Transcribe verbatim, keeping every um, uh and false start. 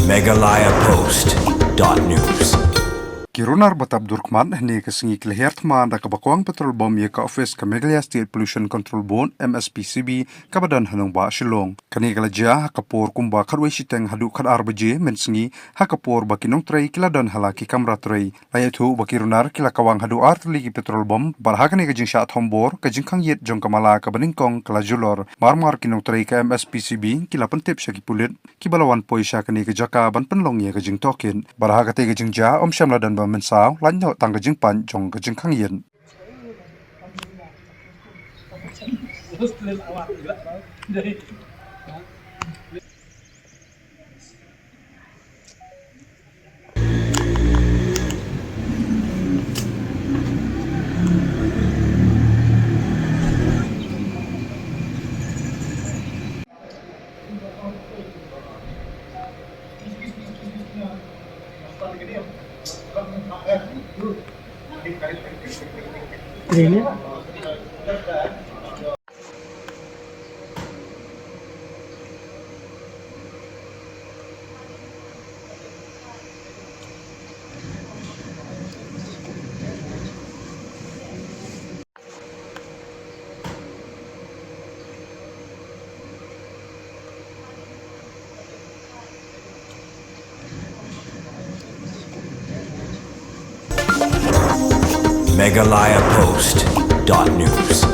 Meghalaya Post dot news. Ki runar ba tap dur khmat hynne ka sngi ki la hiar thma da kaba kwang petrol bomb ïa ka office ka Meghalaya State Pollution Control Board, M S P C B, kaba don ha nongbah Shillong. Kane ka la jia ha ka por kumba khatwei shiteng haduh khatar baje mynsngi, ha ka por ba ki nongtrei ki la don ha la ki kamra trei. La ïathuh ba ki runar ki la kawang haduh ar tylli ki petrol bomb, bad ha kane ka jingshah thombor, ka jingkhang ïit jong ka mala kaba nyngkong ka la julor. Mar mar ki nongtrei ka M S P C B ki la pyntip sha ki pulit, kiba la wan poi sha kane ka jaka ban pynlong ïa ka jingtohkit. Bad ha katei ka jingjia ym shym la don ba mynsaw, lait noh tang ka jingpait jong ka jingkhang ïit. Meghalaya Post dot news.